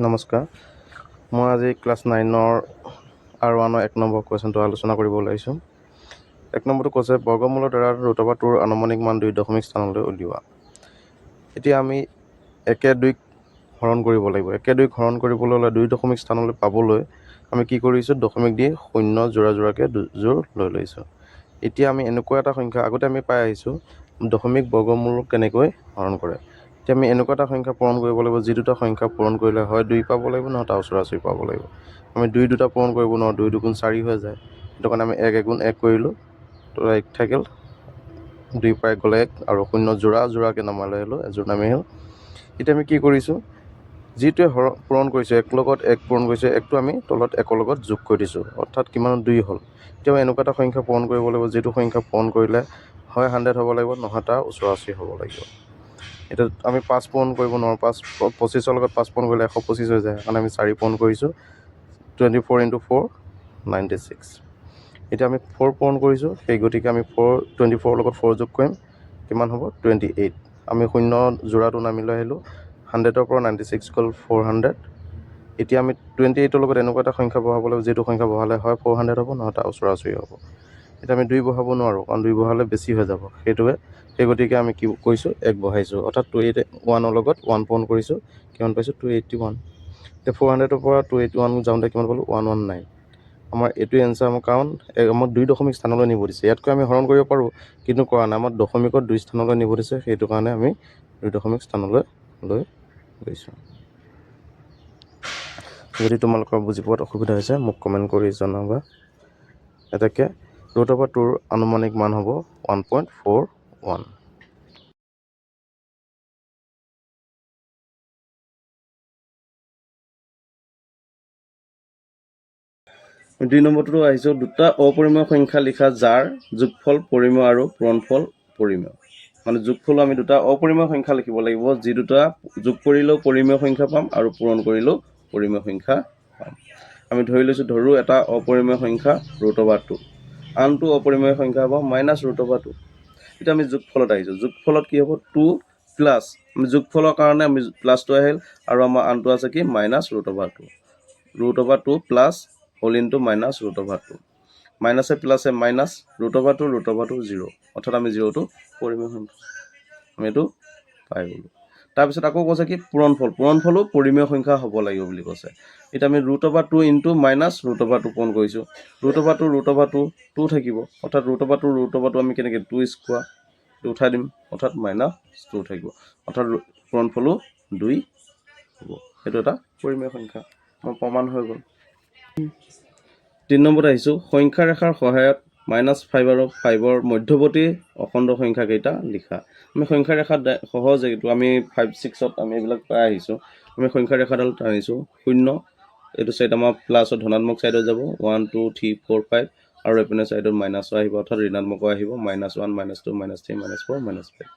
নমস্কাৰ, মই আজি ক্লাছ নাইনৰ আৰ ওৱানৰ এক নম্বৰ কুৱেশ্যনটো আলোচনা কৰিব ওলাইছোঁ। এক নম্বৰটো কৈছে, বৰ্গমূলৰ দ্বাৰা ৰুট অভাৰ টুৰ আনুমানিক মান দুই দশমিক স্থানলৈ উলিওৱা। এতিয়া আমি একে দুইক হৰণ কৰিব লাগিব। একে দুইক হৰণ কৰিবলৈ হ'লে দুই দশমিক স্থানলৈ পাবলৈ আমি কি কৰিছোঁ? দশমিক দি শূন্য যোৰা যোৰাকৈ দুযোৰ লৈ লৈছোঁ। এতিয়া আমি এনেকুৱা এটা সংখ্যা আগতে আমি পাই আহিছোঁ, দশমিক বৰ্গমূল কেনেকৈ হৰণ কৰে। এতিয়া আমি এনেকুৱা এটা সংখ্যা পূৰণ কৰিব লাগিব, যি দুটা সংখ্যা পূৰণ কৰিলে হয় দুই পাব লাগিব, নহয় তাৰ ওচৰা ওচৰি পাব লাগিব। আমি দুই দুটা পূৰণ কৰিব নোৱাৰোঁ, দুই দুগুণ চাৰি হৈ যায়। সেইটো কাৰণে আমি এক এগুণ এক কৰিলোঁ, তো এক থাকিল, দুই পৰা এক গ'লে এক, আৰু শূন্য যোৰা যোৰাকৈ নমাই লৈ আহিলোঁ, এযোৰ নামি আহিল। এতিয়া আমি কি কৰিছোঁ? যিটোৱে পূৰণ কৰিছোঁ, এক লগত এক পূৰণ কৰিছোঁ, একটো আমি তলত একৰ লগত যোগ কৰি দিছোঁ, অৰ্থাৎ কিমান? দুই হ'ল। এতিয়া আমি এনেকুৱা এটা সংখ্যা পূৰণ কৰিব লাগিব, যিটো সংখ্যা পূৰণ কৰিলে হয় 100 হ'ব লাগিব, নহয় তাৰ ওচৰা ওচৰি হ'ব লাগিব। এতিয়া আমি পাঁচ পূৰণ কৰিব নোৱাৰোঁ। পাঁচ 25ৰ লগত পাঁচ পূৰণ কৰিলে 125 হৈ যায়। সেইকাৰণে আমি চাৰি পূৰণ কৰিছোঁ, 24 ইণ্টু 4, 96। এতিয়া আমি ফ'ৰ পূৰণ কৰিছোঁ, সেই গতিকে আমি ফ'ৰ 24ৰ লগত ফ'ৰ যোগ কৰিম, কিমান হ'ব? 28। আমি শূন্য যোৰাটো নামি লৈ আহিলোঁ। 100ৰ পৰা 96 গ'ল, 400। এতিয়া আমি 28ৰ লগত এনেকুৱা এটা সংখ্যা বঢ়াব লাগিব, যিটো সংখ্যা বঢ়ালে হয় 400 হ'ব, নহয় তাৰ ওচৰা ওচৰি হ'ব। এতিয়া আমি দুই বঢ়াব নোৱাৰোঁ, কাৰণ দুই বঢ়ালে বেছি হৈ যাব। সেই গতিকে আমি কি কৰিছোঁ? এক বঢ়াইছোঁ, অৰ্থাৎ টু এইট ওৱানৰ লগত ওৱান পূৰণ কৰিছোঁ। কিমান পাইছোঁ? 281। এতিয়া 400ৰ পৰা 281 যাওঁতে কিমান পালোঁ? 119। আমাৰ এইটোৱে এনচাৰ। আমাৰ কাৰণ আমাক দুই দশমিক স্থানলৈ নিব দিছে। ইয়াতকৈ আমি হৰণ কৰিব পাৰোঁ, কিন্তু কৰা নাই। আমাক দশমিকত দুই স্থানলৈ নিব দিছে, সেইটো কাৰণে আমি দুই দশমিক স্থানলৈ লৈ গৈছোঁ। যদি তোমালোকৰ বুজি পোৱাত অসুবিধা হৈছে, মোক কমেণ্ট কৰি জনাবা। এতেকে ৰুট অভাৰ টুৰ আনুমানিক মান হ'ব 1.41। দুই নম্বৰটো আহিছোঁ। দুটা অপৰিমেয় সংখ্যা লিখা যাৰ যোগফল পৰিমেয় আৰু পূৰণফল পৰিমেয়। মানে যোগফলো আমি দুটা অপৰিমেয় সংখ্যা লিখিব লাগিব, যি দুটা যোগ কৰিলেও পৰিমেয় সংখ্যা পাম আৰু পূৰণ কৰিলেও পৰিমেয় সংখ্যা পাম। আমি ধৰি লৈছোঁ, ধৰোঁ এটা অপৰিমেয় সংখ্যা ৰুট অভাৰ টু, আনটো অপৰিমেয় সংখ্যা হ'ব মাইনাছ ৰুট অভাৰ টু। এতিয়া আমি যোগফলত আহিছোঁ। যোগফলত কি হ'ব? টু প্লাছ, আমি যোগফলৰ কাৰণে আমি প্লাছটো আহিল, আৰু আমাৰ আনটো আছে কি? Minus root over two. Root over two plus whole into minus root over two. মাইনাছে প্লাছে minus, root over two, root over two zero', অৰ্থাৎ আমি জিৰ'টো পৰিমেয় সংখ্যা, আমি এইটো পাই গ'লোঁ। তাৰপিছত আকৌ কৈছে কি? পূৰণফল, পূৰণফলো পৰিমেয় সংখ্যা হ'ব লাগিব বুলি কৈছে। এতিয়া আমি root over two into minus root over two পূৰণ কৰিছোঁ। Root over two, root over two, two থাকিব, অৰ্থাৎ root over two, root over two আমি কেনেকৈ টু স্কোৱাৰ এইটো উঠাই দিম, অৰ্থাৎ মাইনাছ টু থাকিব, অৰ্থাৎ পূৰণফলো দুই হ'ব। সেইটো এটা পৰিমেয় সংখ্যা, আমাৰ প্ৰমাণ হৈ গ'ল। তিনি নম্বৰত আহিছোঁ। সংখ্যা ৰেখাৰ সহায়ত -5 আৰু ফাইভৰ মধ্যৱৰ্তী অখণ্ড সংখ্যাকেইটা লিখা। আমি সংখ্যা ৰেখাত সহজ এইটো, আমি ফাইভ ছিক্সত আমি এইবিলাক পাই আহিছোঁ। আমি সংখ্যা ৰেখাডাল টানিছোঁ। শূন্য এইটো চাইড আমাৰ প্লাছত ধনাত্মক চাইডত যাব, 1, 2, 3, 4, 5, আৰু এইপিনে চাইডত মাইনাছো আহিব, অৰ্থাৎ ঋণাত্মকো আহিব, -1, -2, -3, -4, -5।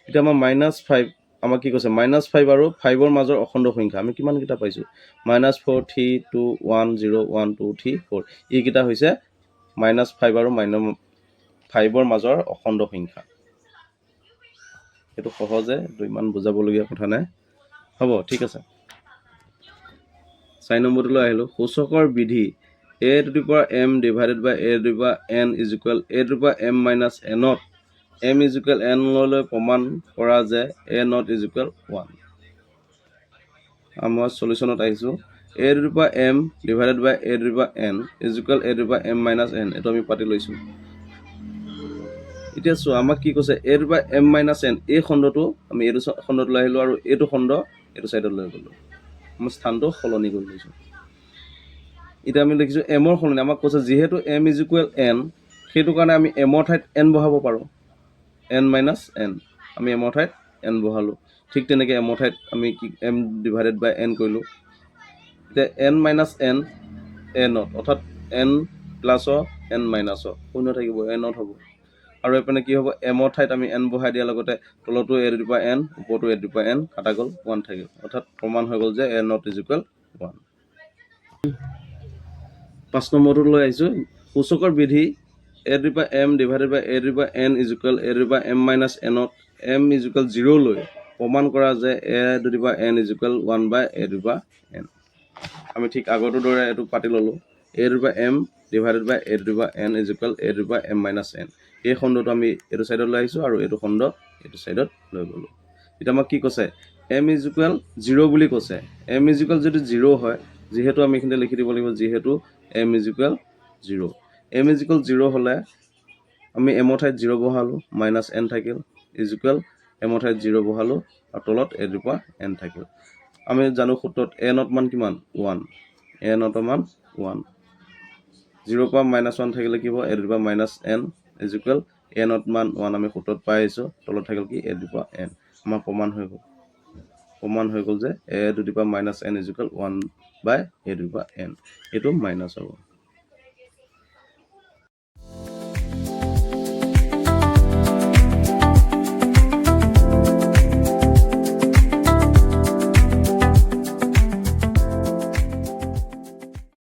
এতিয়া আমাৰ -5, আমাক কি কৈছে? -5 আৰু ফাইভৰ মাজৰ অখণ্ড সংখ্যা আমি কিমানকেইটা পাইছোঁ? -4, 3, 2, 1, 0, 1, 2, 3, 4। এইকেইটা হৈছে -5 আৰু -5ৰ মাজৰ অখণ্ড সংখ্যা। এইটো সহজে, এইটো ইমান বুজাবলগীয়া কথা নাই। হ'ব, ঠিক আছে। চাৰি নম্বৰটোলৈ আহিলোঁ। সূচকৰ বিধি a to the power m divided by a to the power n is equal a to the power m minus এনত M is equal এনলৈ প্ৰমাণ কৰা যে a not is equal one. মই চলিউশ্যনত আহিছোঁ। A to the power m divided by a to the power n is equal a to the power m minus n, এইটো আমি পাতি লৈছোঁ। এতিয়া চোৱা, আমাক কি কৈছে? A to the power m minus n, এই খণ্ডটো আমি এইটো খণ্ডত লৈ আহিলোঁ আৰু এইটো খণ্ড এইটো ছাইডত লৈ গ'লোঁ। মই স্থানটো সলনি কৰি লৈছোঁ। এতিয়া আমি লিখিছোঁ এমৰ সলনি, আমাক কৈছে যিহেতু এম is equal N, সেইটো কাৰণে আমি এমৰ ঠাইত এন বহাব পাৰোঁ, এন মাইনাছ এন। আমি এমৰ ঠাইত এন বহালোঁ। ঠিক তেনেকৈ এমৰ ঠাইত আমি কি এম ডিভাইডেড বাই এন কৰিলোঁ। এতিয়া n minus n a not, অৰ্থাৎ এন প্লাছৰ এন মাইনাছৰ শূন্য থাকিব, এ not হ'ব। আৰু এইপিনে কি হ'ব? এমৰ ঠাইত আমি এন বহাই দিয়াৰ লগতে তলতো a to the power n, ওপৰতো a to the power n কাটা গ'ল, ওৱান থাকিল। অৰ্থাৎ প্ৰমাণ হৈ গ'ল যে a not is equal one. পাঁচ নম্বৰটো লৈ আহিছোঁ। সূচকৰ বিধি a to the power m divided by a to the power n is equal a to the power m minus এনত M is equal জিৰ'লৈ প্ৰমাণ কৰা যে a to the power n is equal one by a to the power n। আমি ঠিক আগৰটোৰ দৰে এইটো পাতি ল'লোঁ, a to the power m divided by a to the power n is equal a to the power m minus n। এই খণ্ডটো আমি এইটো ছাইডত লৈ আহিছোঁ আৰু এইটো খণ্ড এইটো ছাইডত লৈ গ'লোঁ। এতিয়া আমাক কি কৈছে? এম is equal zero বুলি কৈছে। এম is equal যদি জিৰ' হয়, যিহেতু আমি এইখিনিতে লিখি দিব লাগিব, যিহেতু m is equal zero। M is equal zero হ'লে আমি এমৰ ঠাইত জিৰ' বহালোঁ, মাইনাছ এন থাকিল, is equal এমৰ ঠাইত জিৰ' বহালোঁ আৰু তলত এ টু পাৱাৰ এন থাকিল। আমি জানো সূত্ৰত এ not মান কিমান? ওৱান। এ নটৰ মান ওৱান। জিৰ'ৰ পৰা মাইনাছ ওৱান থাকিলে কি হ'ব? A to power minus n is equal a naught মান ওৱান আমি সূত্ৰত পাই আহিছোঁ। তলত থাকিল কি? A to power N. আমাৰ প্ৰমাণ হৈ গ'ল, প্ৰমাণ হৈ গ'ল যে a to the power minus n is equal one by a to power n। এইটো মাইনাছ হ'ব।